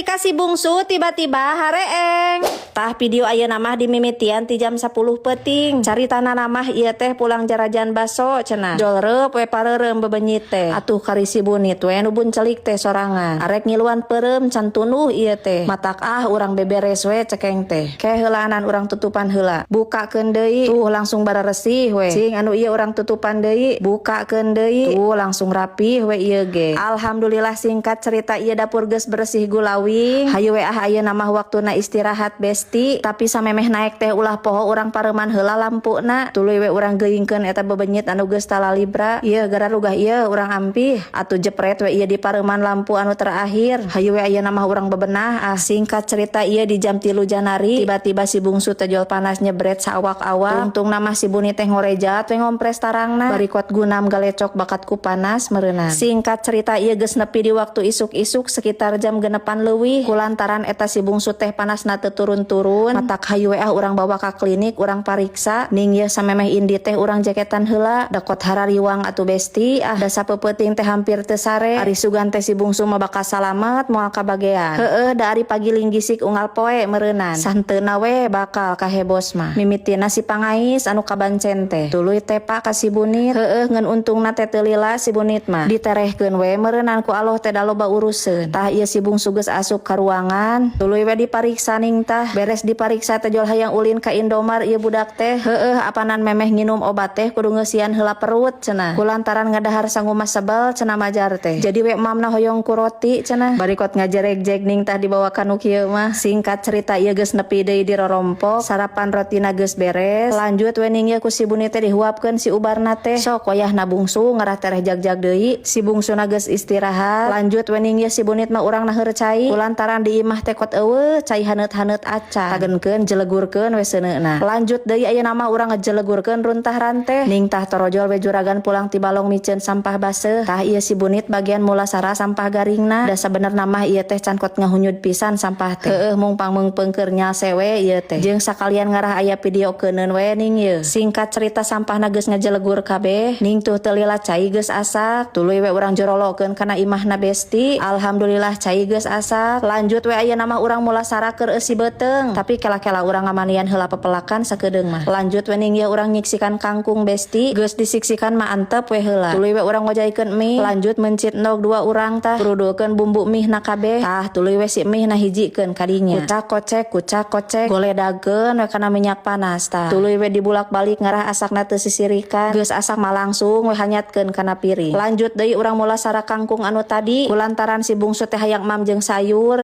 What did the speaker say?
Ketika si bungsu tiba-tiba hareeng. Tah, video ayeuna mah dimimitian ti jam 10 peuting. Caritana mah ieu teh pulang jarajan baso cenah. Jolreup we pareureum bebenyit teh. Atuh kari si bunit we nu buncelik teh sorangan. Arek ngiluan peureum can tunduh ieu teh. Matak ah, urang beberes we cekeng teh. Ke heulaanan urang tutupan heula. Bukakeun deui, tuh langsung bararesih we. Cing anu ieu urang tutupan deui, bukakeun deui, tuh langsung rapih we ieu ge. Alhamdulillah, singkat cerita ieu dapur geus bersih gulawing. Hayu we ah, ayeuna mah waktuna istirahat, besti. Tapi samemeh naek teh ulah poho urang pareuman heula lampuna. Tuluy we urang geuingkeun eta bebenyit anu geus talalibra. Ieu gararugah ieu urang ampih. Atuh jepret we ieu di pareuman lampu anu terakhir. Hayu we ayeuna mah urang bebenah ah. Singkat cerita ieu di jam 3 janari tiba-tiba si bungsu teh jol panas nyebret saawak-awak. Untungna mah si buni teh ngorejat we ngompres tarangna. Bari kuat gunam galecok bakat ku panas meureunan. Singkat cerita ieu geus nepi di waktu isuk-isuk sekitar jam 6an leuwih. Kulantaran eta si bungsu teh panasna teu turun-turun. Matak hayu we ah, urang bawa ka klinik, urang pariksa. Ning ieu samemeh indi teh urang jaketan heula. Da kot harariwang atuh, besti ah, da sapeupeting teh hampir teu sare. Ari sugan teh si bungsu mah bakal salamet moal kabagean. Heueuh, da ari pagiling gisik unggal poe meureunan. Santeuna we bakal kahebos mah. Mimitina si pangais anu kabancen teh. Tuluy tepa ka si bunit. Heueuh, ngan untungna teh teu lila si bunit mah. Diterehkeun we meureunan ku Allah teh, da loba uruseun. Tah, ieu si bungsu geus asup ka ruangan. Tuluy we dipariksa ning tah. Beres dipariksa teh jol hayang ulin ka Indomar ieu budak teh. Heueuh, apanan memeh nginum obat teh kudu ngeusian heula perut cenah. Kulantaran ngadahar sangu mah sebel cenah majar teh. Jadi we mamna hoyong ku roti cenah. Bari kot ngajerek-jek ning tah dibawa ka nu kieu mah. Singkat cerita ieu geus nepi deui di rorompok. Sarapan rotina geus beres. Lanjut we ning ieu ku si buni teh dihuapkeun si ubarna teh. Sok wayahna bungsu ngarah tereh jag-jag deui. Si bungsuna geus istirahat. Lanjut we ning ieu si bunit mah urang naheur cai. Kulantaran di imah teh kot euweuh cai haneut-haneut acan. Tagenkeun jelegurkeun we seuneuna. Lanjut deui ayeuna mah urang ngejelegurkeun runtah ranteh. Ning tah torojol we juragan pulang ti balong miceun sampah baseuh. Tah, ieu si bunit bagian mulasara sampah garingna. Da sabenerna mah ieu teh can kot ngahunyud pisan sampah teh. Heueuh, mung pangmeungpeung keur nyalse we ieu teh. Jeung sakalian ngarah aya video keuneun we ning ieu. Singkat cerita sampahna geus ngajelegur kabeh. Ning tuh teu lila cai geus asak. Tuluy we urang jorolokeun kana imahna, besti. Alhamdulillah, cai geus asak. Lanjut we ayeuna mah urang mulasara keur eusi beuteung. Tapi kela-kela urang ngamanian heula pepelakan sakedeung mah. Lanjut we ning ieu urang nyiksikan kangkung, besti. Geus disiksikan mah antep we heula. Tuluy we urang ngojaikeun mie. Lanjut mencit endog dua urang tah. Turudulkeun bumbu mie na kabeh. Tah, tuluy we si mie na hijikeun kadinya. Kucak kocek kucak kocek goledageun we kana minyak panas tah. Tuluy we dibulak-balik ngarah asakna teu sisirikan. Geus asak mah langsung we hanyatkeun kana piring. Lanjut deui urang mulasara kangkung anu tadi. Kulantaran si bungsu teh hayang mam jeung sayur.